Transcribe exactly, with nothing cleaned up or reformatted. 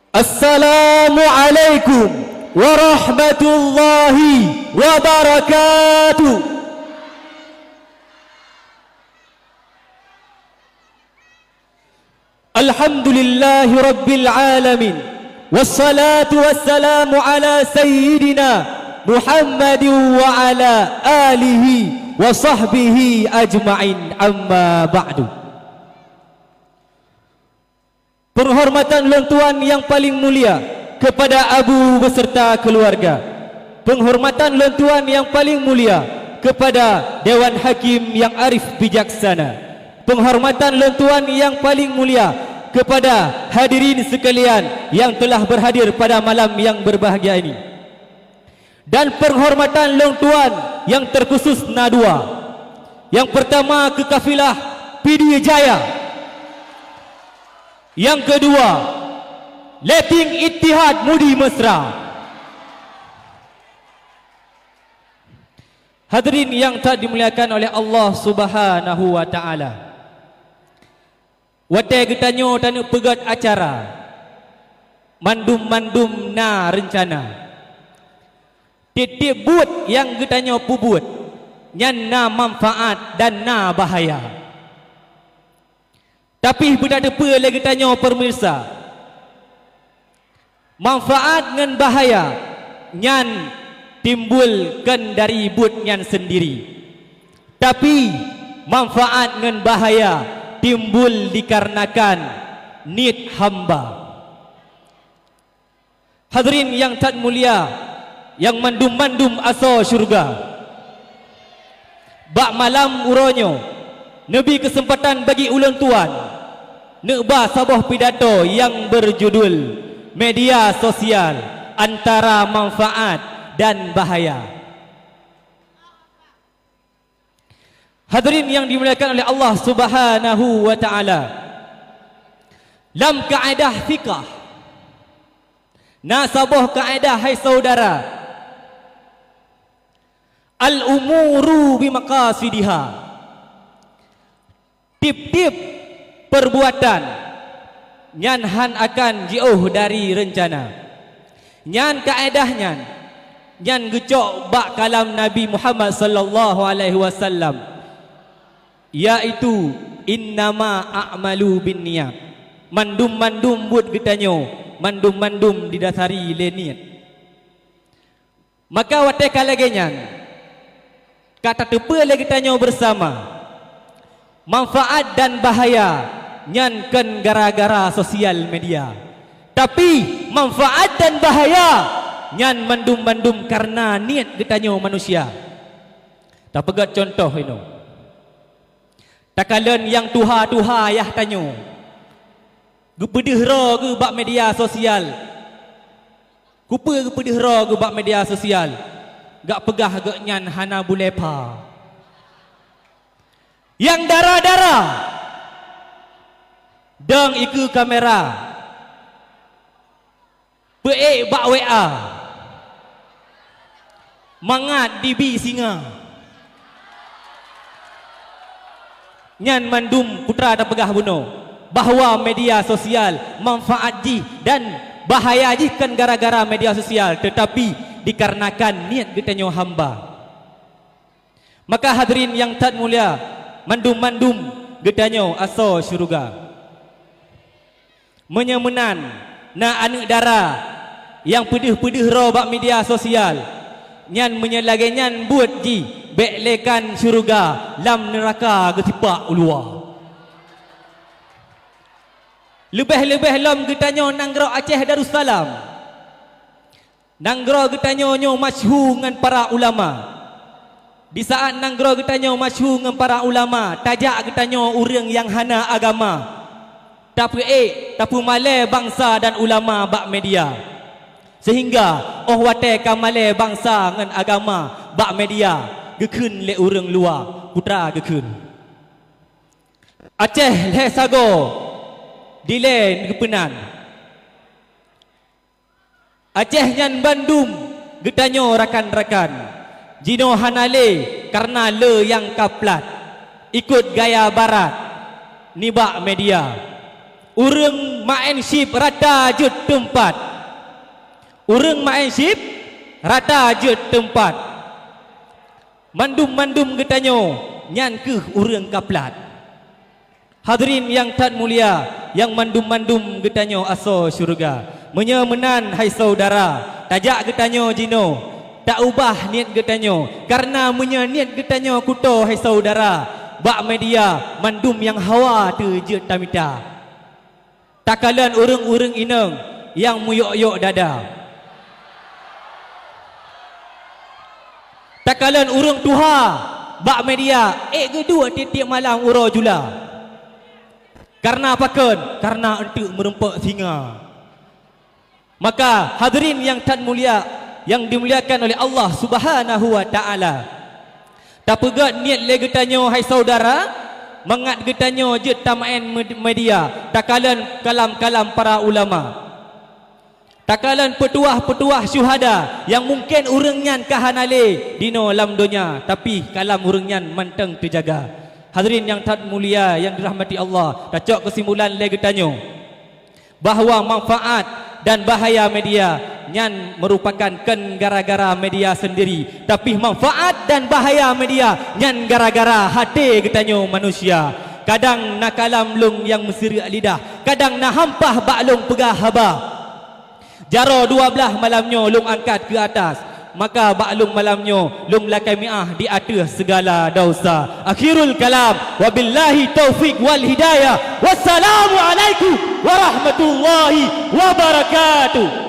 Assalamualaikum warahmatullahi wabarakatuh. Alhamdulillahi rabbil alamin. Wassalatu wassalamu ala sayyidina Muhammadin wa ala alihi wa sahbihi ajma'in, amma ba'du. Penghormatan lôn tuan yang paling mulia kepada Abu beserta keluarga. Penghormatan lôn tuan yang paling mulia kepada Dewan Hakim yang arif bijaksana. Penghormatan lôn tuan yang paling mulia kepada hadirin sekalian yang telah berhadir pada malam yang berbahagia ini. Dan penghormatan lôn tuan yang terkhusus na dua. Yang pertama keu kafilah Pidie Jaya. Yang kedua, Leting Ittihad Mudi Mesra. Hadirin yang that dimuliakan oleh Allah Subhanahu wa Taala. Watée geutanyoe taneuk peugét acara, mandum-mandum na reuncana. Tieb-tieb buet nyang geutanyoe peubuet, nyan na manfaat dan na bahaya. Tapi beutateupeue lé geutanyoe peurmirsa, manfaat ngon bahaya nyan timbul kon dari buet nyan seundiri, tapi manfaat ngon bahaya timbul dikarenakan niet hamba. Hadirin nyang that mulia, nyang mandum-mandum asoe syeuruga! Bak malam uroe nyoe, neubi keuseumpatan bagi ulôn tuan neuba saboh pidato nyang beujudul Media Sosial: Antara Manfaat dan Bahaya. Hadirin nyang dimuliakan oleh Allah Subhanahu wa Taala, lam kaedah fikah na saboh kaedah, hai syedara, "Al-umuru bimaqasidiha." Tieb-tieb peurbuatan nyan hán akan jiôh dari reuncana. Nyan kaedah nyan, nyan geucok bak kalam Nabi Muhammad sallallahu alaihi wasallam, yaitu, "Innama a'malu binniyat." Mandum-mandum buet geutanyoe, mandum-mandum didasari lé niet. Maka watée ka lagée nyan, ka tateupeue lé geutanyoe beusama, manfaat dan bahaya nyan kon gara-gara sosial media. Tapi, manfaat dan bahaya nyan mandum-mandum kareuna niet geutanyoe manusia. Tapeugét cuntoh inoe. Takalon nyang tuha-tuha yah tanyoe geupeudeuh droe geuh bak media sosial. Keupeue geupeudeuh droe geuh bak media sosial? Gak peugah geuhnyan hana bulée pha. Nyang dara-dara, dong ikeue kamera, peuék bak W A, mangat dibi singa. Nyan mandum putra tapeugah bunoe bahwa media sosial manfaat jih dan bahaya jih kon gara-gara media sosial, teutapi dikarenakan niet geutanyoe hamba. Maka hadirin nyang that mulia, mandum-mandum geutanyoe asoe syeuruga. Meunyoe meunan na aneuëk dara nyang peudeuh-peudeuh droe bak media sosial, nyan meunyoe lagée nyan buet jih, bék lé kan syeuruga, lam neuraka geusipak u luwa. Leubeh-leubeh lom geutanyoe nanggroe Aceh Darussalam. Nanggroe geutanyoe nyoe masyhur ngon para ulama. Di saát nanggroe geutanyoe masyhur ngon para ulama, tajak geutanyoe ureuëng nyang hana agama, tapeuék, tapeumalée bansa dan ulama bak media. Seuhingga óh watée ka malée bansa ngon agama bak media, geukheun lé ureuëng luwa, putra geukheun, "Aceh lhée sagoe dilée geupeunan." Aceh nyan bandum geutanyoe rakan-rakan, jinoe hana lé kareuna le nyang ka plat, ikot gaya barat nibak media. Ureuëng maén syib rata jeuet teumpat. Ureuëng maén syib rata jeuet teumpat. Mandum-mandum geutanyoe nyan kheueh ureuëng kaplat. Hadirin nyang that mulia, nyang mandum-mandum geutanyoe asoe syeuruga. Meunyoe meunan, hai syedara, tajak geutanyoe jinoe, taubah niet geutanyoe. Kareuna meunyoe niet geutanyoe kutoe, hai syedara, bak media mandum nyang hawa teuh jeuet tamita. Takalon ureuëng-ureuëng inong nyang meuyok-yok dada. Takalon ureuëng tuha bak media ék geuduek tieb-tieb malam uroe jula. Kareuna pakon? Kareuna eunteuk meurumpok singa. Maka, hadirin nyang that mulia, nyang dimuliakan oleh Allah Subhanahu wa Ta'ala, tapeugét niet lé geutanyoe, hai syedara, mangat geutanyoe jeuet tamaén med-, media, takalon kalam-kalam para ulama. Takalon peutuah-peutuah syuhada nyang mungken ureuëng nyan ka hana lé dinoe lam donya, tapi kalam ureuëng nyan mantong teujaga. Hadirin nyang that mulia, nyang dirahmati Allah, tacok keusimpulan lé geutanyoe bahwa manfaat dan bahaya media nyan meurupakan kon gara-gara media seundiri, tapi manfaat dan bahaya media nyan gara-gara até geutanyoe manusia. Kadang na kalam lôn nyang meusireuek lidah, kadang na hampah bak lôn peugah haba. Jaroe dua blaih malam nyoe lôn angkat keu atas, maka bak lôn malam nyoe lôn lakée meuáh di ateueh sigala desya. Akhirul kalam, wabillahi taufiq wal hidayah. Wassalamualaikum warahmatullahi wabarakatuh.